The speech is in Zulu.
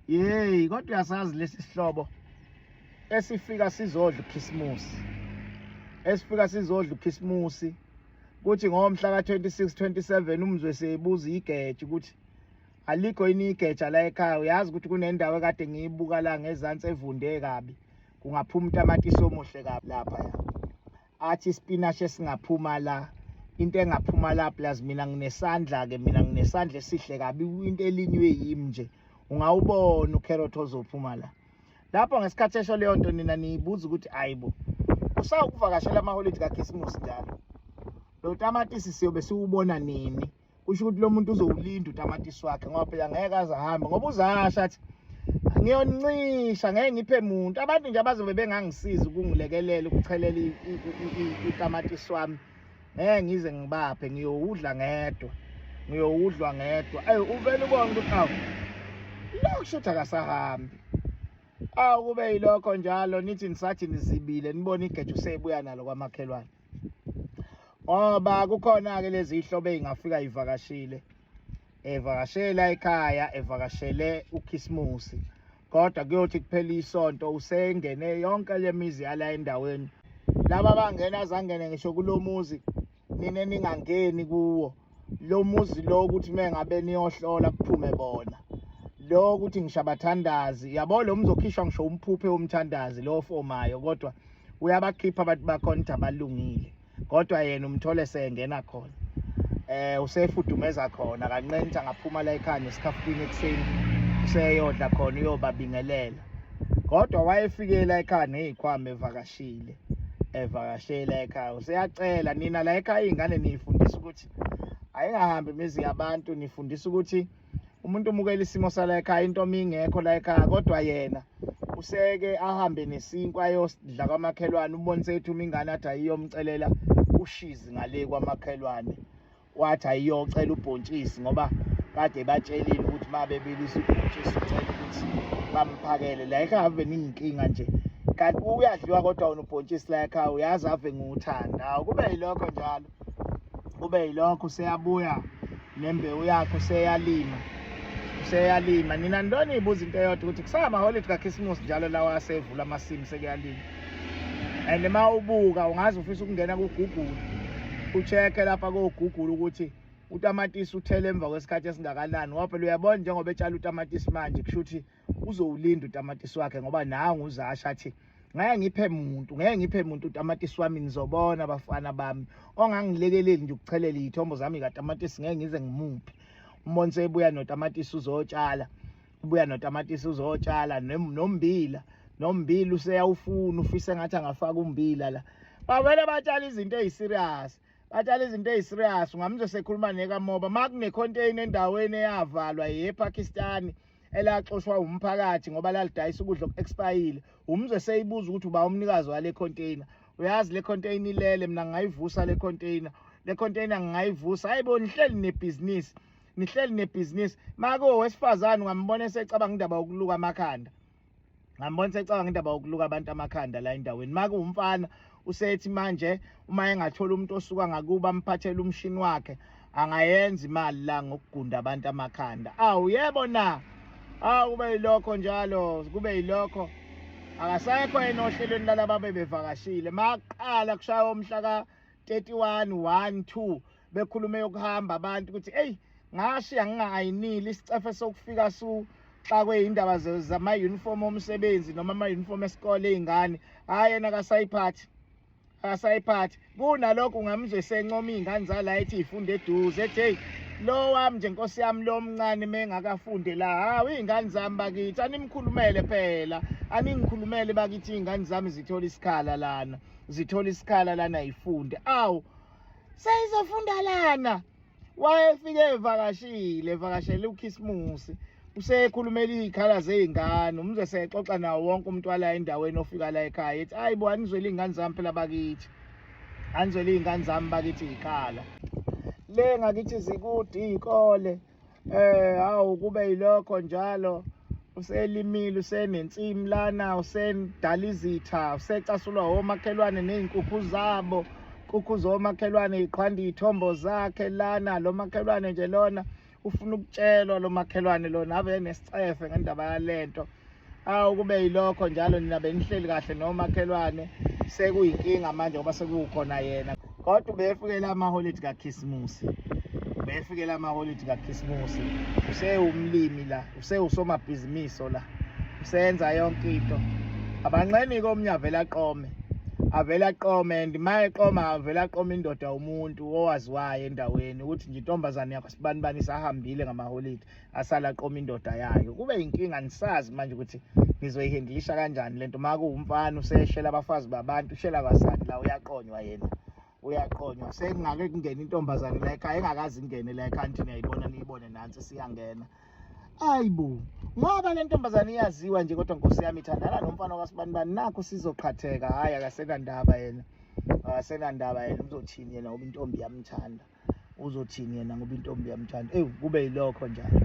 Yey, kodwa uyasazi lesi sihlobo esifika sizodla uKhisimusi. Esifika sizodla uKhisimusi kuthi ngomhla ka-26 27 umzwe sebuza igeja ukuthi alikho yini igeja la ekhaya. Uyazi ukuthi kunendawo ekade ngiyibuka la ngezansi evunde kabi, kungaphuma utamatisi omuhle kabi lapha ya. Athi isipinashi esingaphuma la, into engaphuma la, plus mina nginesandla ke, mina nginesandla esihle kabi, into elinywe yimi nje, ungawubona ucarrot ozophuma la. Lapho ngesikhathi esho leyo nto nina niyibuza ukuthi ayibo, usawukuvakashela amaholidi kaKhisimusi njalo, lo tamatisi siyobe siwubona nini? Kusho ukuthi lo muntu uzowulinda utamatisi wakhe, ngoba phela ngeke aze ahambe, ngoba uzasha athi ngiyoncisha, ngeke ngiphe muntu. Abantu nje abazobe bengangisiza ukungilekelela ukuchelela utamatisi wami, ngeke ngize ngibaphe, ngiyowudla ngedwa, ngiyowudlwa ngedwa. Eyi, uvele ubone ukuthi awu, lo kusho ukuthi akasahambi. Awu, kube yilokho njalo, nithi nisathi nizibile nibone igeja usebuya nalo kwamakhelwane. Ngoba kukhona-ke lezi hlobo ey'ngafika ivakashile, evakashela ekhaya, evakashele uKhisimusi, kodwa kuyothi kuphela isonto usengene yonke le mizi yala endaweni. Laba abangena azangene ngisho kulo muzi nina ningangeni kuwo lo muzi lo, ukuthi mengabe niyohlola kuphume bona lo, ukuthi ngisho abathandazi yabo, lo muzi okhishwa ngisho umphuphe womthandazi lo ofomayo, kodwa uyabakhipha abantu bakhona ukuthi abalungile, kodwa yena umthole sengena khona, usefudumeza khona kanqeni, angaphuma la ekhaya nesikhafutini ekuseni, useyodla khona, uyobabingelela. Kodwa wayefikela ekhaya nezikhwama, evakashile, evakashela ekhaya, useyacela nina la ekhaya. Izingane niyifundisa ukuthi ayingahambi imizi yabantu, nifundisa ukuthi umuntu umukela isimo sala ekhaya, into mingekho la ekhaya, kodwa yena useke ahambe nesinkwa ayodla kwamakhelwane. Ubonise ethi uma ingane athi ayiyomcelela ushizi ngale kwamakhelwane, wathi ayiyocela ubhontshisi, ngoba kade batshelile ukuthi uma bebilisa ubhontshisi ucela ukuthi bamphakele la ekhaya. Ave ninginkinga nje, kanti uyadliwa kodwa wona ubhontshisi la ekhaya, uyazi ave ngiwuthanda. Hawu, kube yilokho njalo, kube yilokho, useyabuya nembewu yakhe, useyalima, useyalima. Nina ntoni ibuza into eyodwa ukuthi kusamaholidi kaKhisimusi njalo lawa asevula amasimu sekuyalima. And uma ubuka ungaze ufisa ukungena ku-Google, ucheck-e lapha ko-Google ukuthi utamatisi uthele emva kwesikhathi esingakanani, ngoba phela uyabona njengoba etshala utamatisi manje, kusho ukuthi uzowulinda utamatisi wakhe, ngoba nangu uzasha athi ngeke ngiphe muntu, ngeke ngiphe muntu utamatisi wami. Nizobona bafana bami, ongangilekeleli nje ukuchelela iy'thombo zami katamatisi ngeke ngize ngimuphe. Umbone sebuya notamatisi uzotshala, ubuya notamatisi uzotshala nombila, nombila useyawufuna, ufisa engathi angafaka umbila la. Bavele batshala izinto ey'serious, batshala izinto ey'serious. Ungamuzwe sekhuluma nekamoba ma kune-container endaweni eyavalwa yePakistani elaxoshwa umphakathi ngoba lalidayisa ukudla oku-expire-ile, umzwe seyibuza ukuthi uba umnikazi wale container, uyazi le container ilele, mina ngingayivusa le container, le container ngingayivusa. Hayibo, nihleli nebhizinisi, nihleli nebhizinisi. Make owesifazane ungambona esecabanga indaba yokuluka amakhanda, ngambona secabanga indaba yokuluka abantu amakhanda la endaweni. Make umfana usethi manje uma engathola umuntu osuka ngakuba amphathele umshini wakhe, angayenza imali la ngokugunda abantu amakhanda. Awu yebo na, awu kube yilokho njalo, kube yilokho. Akasekho yena ohlelweni lalaba bebevakashile. Maqala kushaya umhla ka 31 1 2 bekhulume yokuhamba abantu ukuthi hey, ngashiya ngingayinile isicefe sokufika su xakwe indaba zama uniform omsebenzi noma ama uniform esikole ezingane. Hayi, yena akasayiphathi, akasayiphathi. Kunalokho ungamzwe sencoma iy'ngane zala, ethi ifunde eduze, ethi hey, lo wami nje nkosi yami, lo mncane mengakafunde la, hawu iy'ngane zami bakithi, animkhulumele phela, aningikhulumele bakithi, iy'ngane zami zithola isikhala lana, zithola isikhala lana, yifunde. Awu, seyizofunda lana, wayefike evakashile, evakashele uKhisimusi, usekhulumela iy'khala zey'ngane. Umzwe sexoxa nawo wonke umuntu wala endaweni ofika la ekhaya, ethi hayi bo, anizwele iy'ngane zami phela bakithi, anizwele iy'ngane zami bakithi, iy'khala le ngakithi zikude iy'kole. Hawu, kube yilokho njalo, uselimile, usenensimi lana, usedala izitha, usecasulwa omakhelwane ney'nkukhu zabo, nkukhu zomakhelwane yiqhwanda iy'thombo zakhe lana. Lo makhelwane nje lona Ufuna ukutshelwa lo makhelwane lona ave enesicefe ngendaba yalento. Awu, kube yilokho njalo. Nina benihleli kahle nomakhelwane, sekuyinkinga manje ngoba sekukhona yena. Kodwa ubefikela amaholidi kaKhisimusi, ubefikela amaholidi kaKhisimusi. Usewumlimi la, usewusomabhizinisi la, usenza yonke into. Abanqeni-ke, omunye avele aqome, avele aqome, and ma eqoma avele aqome indoda, umuntu owaziwayo endaweni, ukuthi nje intombazane yakho sibanibani isahambile ngamaholidi, asala aqoma indoda yayo. Kube yinkinga, nisazi manje ukuthi nizoyihandlisha kanjani lento. Ma kuwumfana useshela abafazi babantu, ushela kwasani la, uyaqonywa yena, uyaqonywa. Sekungake kungena intombazane la ekhaya engakaze ingene la ekhaya, nithi niyayibona, niyibone, nansi siyangena. Ayibo, ngoba le ntombazane iyaziwa nje, kodwa nkosi yami ithandana nomfana kaSibanibani, nakho sizoqhatheka. Hhayi, akasenandaba yena, akasenandaba yena. Uzothini yena ngoba intombi yamthanda? Uzothini yena ngoba intombi yamthanda? Ewu, kube yilokho njalo.